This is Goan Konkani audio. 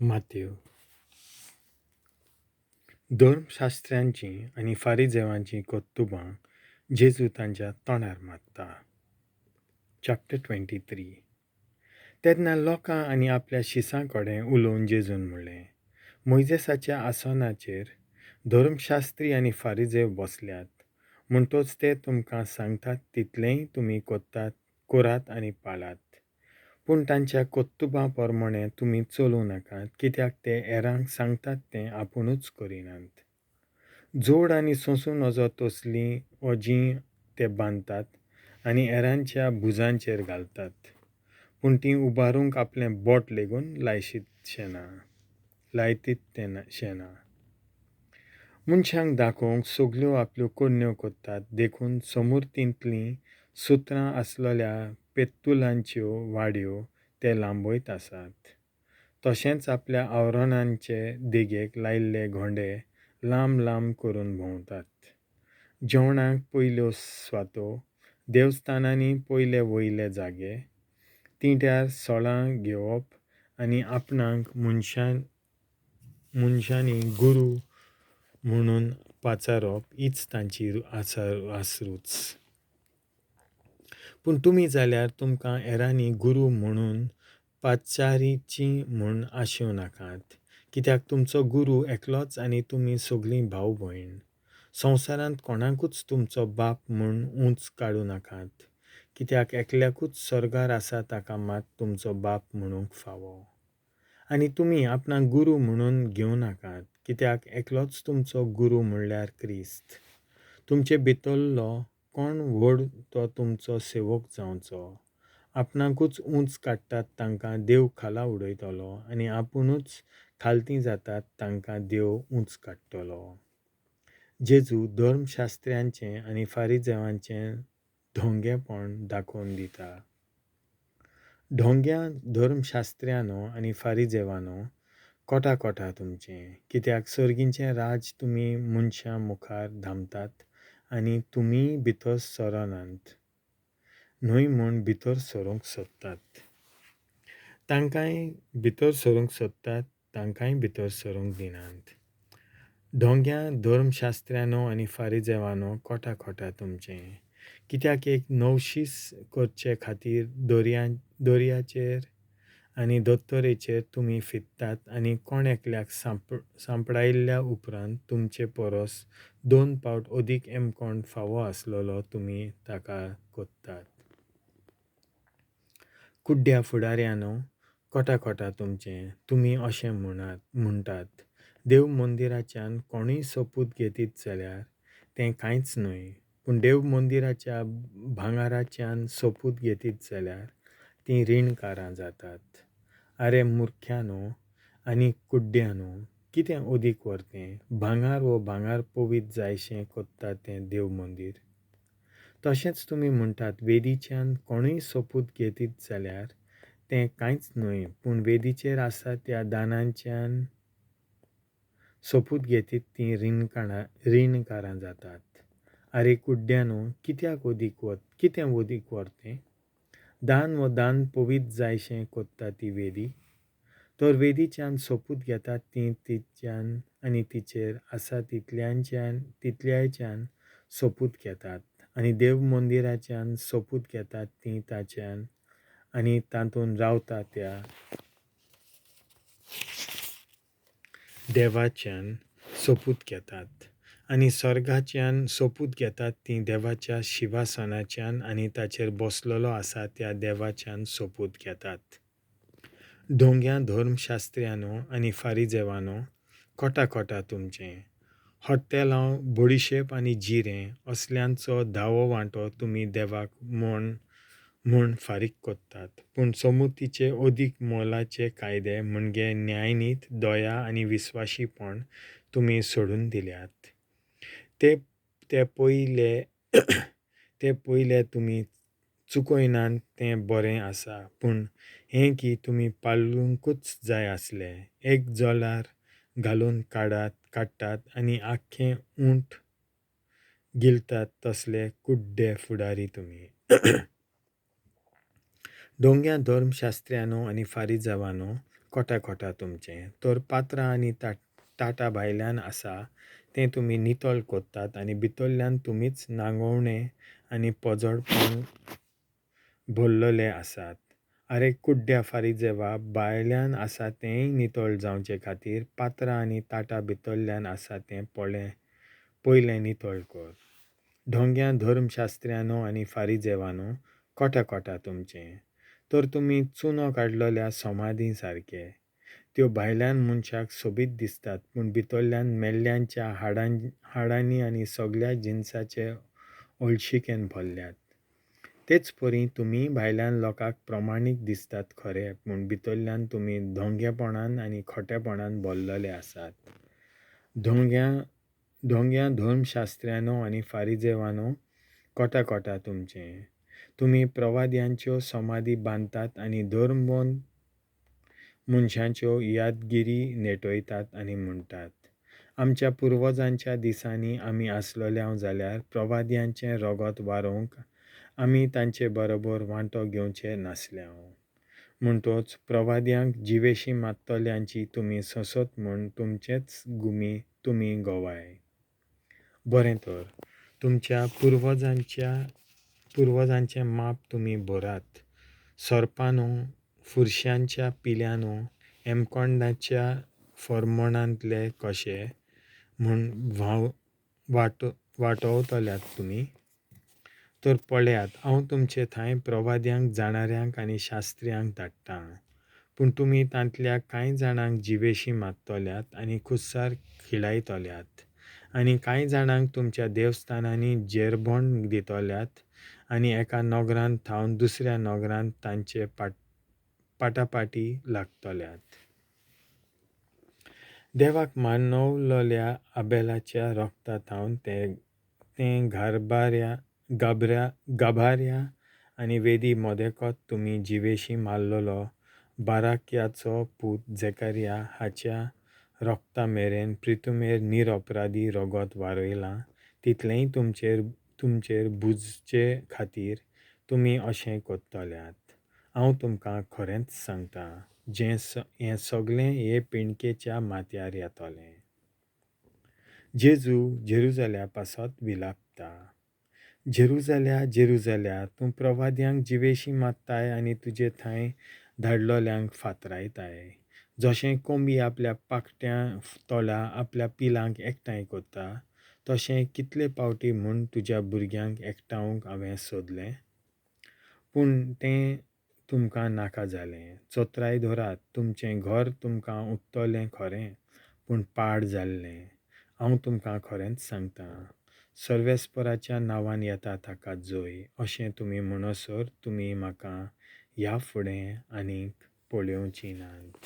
मातेव. धर्मशास्त्र्यांचीं आनी फारिजेवांचीं कर्तुबां जेजू तांच्या तोंडार मारता. चॅप्टर 23. तेन्ना लोकां आनी आपल्या शिसां कडेन उलोवन जेजून म्हणलें, मोयजेसाच्या आसनाचेर धर्मशास्त्री आनी फारिजेव बसल्यात, म्हणटच ते तुमकां सांगतात तितलेंय तुमी कोत्तात करात आनी पाळात. पूण तांच्या कर्तुबां प्रमाणें तुमी चलूं नाकात, कित्याक ते हेरांक सांगतात तें आपुणूच करिनात. जोड आनी सोंसूं नजो तसलीं ओजीं ते बांदतात आनी हेरांच्या भुजांचेर घालतात, पूण तीं उबारूंक आपलें बोट लेगून लायशीत शें ना लायतीत तें शें ना. मनशांक दाखोवंक सगल्यो आपल्यो करण्यो करतात, देखून समुर्तींतलीं सुत्रां आसलेल्या पेत्तुलांच्यो वाडयो ते लांबयत आसात. तशेंच आपल्या आवरणांचे देगेक लायिल्ले गोंडे लांब लांब करून भोंवतात. जेवणाक पयल्यो स्वातो, देवस्थानांनी पयले वयले जागे, तिंट्यार सोळां घेवप आनी आपणाक मनशांनी गुरू म्हणून पाचारप हीच तांची आसरूच. पूण तुमी जाल्यार तुमकां हेरांनी गुरू म्हणून पाचारिचीं म्हूण आशेवं नाकात, कित्याक तुमचो गुरू एकलोच आनी तुमी सगलीं भाव भयण. संवसारांत कोणाकूच तुमचो बाप म्हूण ऊंच काडूं नाकात, कित्याक एकल्याकूच सर्गार आसा ताका मात तुमचो बाप म्हणूंक फावो. आनी तुमी आपणाक गुरू म्हणून घेवं नाकात, कित्याक एकलोच तुमचो गुरू म्हणल्यार क्रिस्त. तुमचे भितरलो कोण व्हड तो तुमचो सेवक जावचो. आपणाकूच ऊंच काडटात तांकां देव खाला उडयतलो आनी आपुणूच खालती जातात तांकां देव ऊंच काडटलो. जेजू धर्मशास्त्र्यांचें आनी फारिजेवांचें धोंगेपण दाखोवन दिता. ढोंग्या धर्मशास्त्र्यांनो आनी फारिजेवांनो, कोटा कोटा तुमचें, कित्याक सर्गीचें राज तुमी मनशां मुखार धांपतात आनी तुमीय भितर सरनात न्हय म्हूण भितर सरूंक सोदतात तांकांय भितर सरूंक सोदतात तांकांय भितर सरूंक दिनात. ढोंग्या धर्मशास्त्र्यांनो आनी फारिजेवांनो, कोटा कोटा तुमचें, कित्याक एक नवशीस करचे खातीर दर्याचेर आनी दोतोरेचेर तुमी फिरतात आनी कोण एकल्याक सांपडायल्ल्या उपरांत तुमचे परस 2 फावट अदीक एमकोण फावो आसलेलो तुमी ताका करतात. कुड्ड्या फुडाऱ्यांनो, कोटा कोटा तुमचें, तुमी अशें म्हणटात, देव मंदिराच्यान कोणूय सोपूत घेतीत जाल्यार तें कांयच न्हय, पूण देव मंदिराच्या भांगराच्यान सोपूत घेतीत जाल्यार तीं रिणकारां जातात. आरे मुर्ख्यानो आनी कुड्ड्यानो, कितें अदीक व्हरतें, भांगर वो भांगर पवित्र जायशें करता तें देव मंदीर? तशेंच तुमी म्हणटात, वेदीच्यान कोणूय सोपूत घेतीत जाल्यार तें कांयच न्हय, पूण वेदीचेर आसा त्या दानांच्यान सोपूत घेतीत तीं रिणकारां जातात. आरे कुड्ड्यानो, कितें अदीक व्हरतें, दान वो दान पवित्र जायशें करता ती वेदी? तर वेदीच्यान सोपूत घेतात तीं तिच्यान आनी तिचेर आसा तितल्याच्यान सोपूत घेतात, आनी देव मंदिराच्यान सोपूत घेतात तीं ताच्यान आनी तातूंत रावता त्या देवाच्यान सोपूत घेतात, आनी सर्गाच्यान सोपूत घेतात तीं देवाच्या शिवासनाच्यान आनी ताचेर बसलेलो आसा त्या देवाच्यान सोपूत घेतात. ढोंग्या धर्मशास्त्र्यांनो आनी फारिजेवांनो, कोटा कोटा तुमचें, हॉटेलां बडिशेप आनी जिरें असल्यांचो धावो वांटो तुमी देवाक म्हूण फारीक करतात, पूण समुतीचे अदीक मोलाचे कायदे म्हणजे न्यायनीत, दया आनी विस्वाशीपण तुमी सोडून दिल्यात. ते ते पयले ते पयले तुमी चुकयनात तें बरें आसा, पूण हें की तुमी पाळुंकूच जाय आसलें. एक जोलार घालून काडटात आनी आख्खें उंट गिळटात तसले कुड्डे फुडारी तुमी. ढोंग्या धर्मशास्त्र्यांनो आनी फारिजेवांनो, कोटा कोटा तुमचें, तर पात्रां आनी ताटां भायल्यान आसा तें तुमी नितळ कोत्तात आनी भितरल्यान तुमीच नांगोवणें आनी पोजडपण भरलेले आसात. आरे कुड्ड्या फारिजेवा, भायल्यान आसा तेंय नितळ जावचे खातीर पात्रां आनी ताटां भितरल्यान आसा तें पयलें नितळ कर. ढोंग्या धर्मशास्त्र्यानो आनी फारिजेवानो, कोटा कोटा तुमचें, तर तुमी चुनो काडलेल्या समाधी सारके. त्यो भायल्यान मनशाक सोबीत दिसतात, पूण भितरल्यान मेल्ल्यांच्या हाडांनी आनी सगल्या जिनसाचे ओळशिकेन भरल्यात. तेच परी तुमी भायल्यान लोकांक प्रमाणीक दिसतात खरे, पूण भितरल्यान तुमी धोंगेपणान आनी खोटेपणान भरलेले आसात. धोंग्या धर्मशास्त्र्यानो आनी फारिजेवानो, कोटा कोटा तुमचें, तुमी प्रवाद्यांच्यो समाधी बांदतात आनी धर्मवंत मनशांच्यो यादगिरी नेटयतात आनी म्हणटात, आमच्या पुर्वजांच्या दिसांनी आमी आसलेले जाल्यार प्रवाद्यांचें रगत वारोवंक आमी तांचे बरोबर वांटो घेवचे नासले. म्हणटोच प्रवाद्यांक जिवेशी मात्तल्यांची तुमी सोंसत म्हूण तुमचेच गुमी तुमी गवाय. बरें तर, तुमच्या पुर्वजांचें माप तुमी भरात. सोरपानू, फुरश्यांच्या पिल्यानू, एमकोंडाच्या फॉर्मोणांतले कशे म्हूण वाटोवतल्यात तुमी? तर पळयात, हांव तुमचे थंय प्रवाद्यांक, जाणाऱ्यांक आनी शास्त्र्यांक धाडटां, पूण तुमी तांतल्या कांय जाणांक जिवेशी मात्तल्यात आनी खुस्सार खिळायतल्यात, आनी कांय जाणांक तुमच्या देवस्थानांनी जेरबोण दितल्यात आनी एका नगरांत थावन दुसऱ्या नगरांत तांचे पाटापाटी लागतल्यात. देवाक मानवलेल्या आबेलाच्या रगता थावन तें गाभाऱ्या आनी वेदी मदेकत तुमी जिवेशी मारलेलो बाराक्याचो पूत झेकारिया हाच्या रगता मेरेन प्रितुमेर निरअपराधी रगत वारयलां तितलेंय तुमचेर बुजचे खातीर तुमी अशें करतल्यात. हांव तुमकां खरेंच सांगता, जें हें सगलें हे पिंडकेच्या माथ्यार येतलें. जेजू जेरुजाल्या पासत विलापता. जेरुजाल्या, जेरुजाल्या, तूं प्रवाद्यांक जिवेशी मात्ताय आनी तुजे थंय धाडलोल्यांक फातरायताय. जशें कोंबी आपल्या पाकट्यां तोला आपल्या पिलांक एकठांय करता, तशें कितले पावटी म्हूण तुज्या भुरग्यांक एकठावंक हांवें सोदलें, पूण तें तुमकां नाका जालें. चोत्राय धरात, तुमचें घर तुमकां उरतलें खरें, पूण पाड जाल्लें. हांव तुमकां खरेंच सांगता, सर्वेस्पराच्या नांवान येता ताका जोय अशें तुमी म्हणसर तुमी म्हाका ह्या फुडें आनीक पळोवची नात.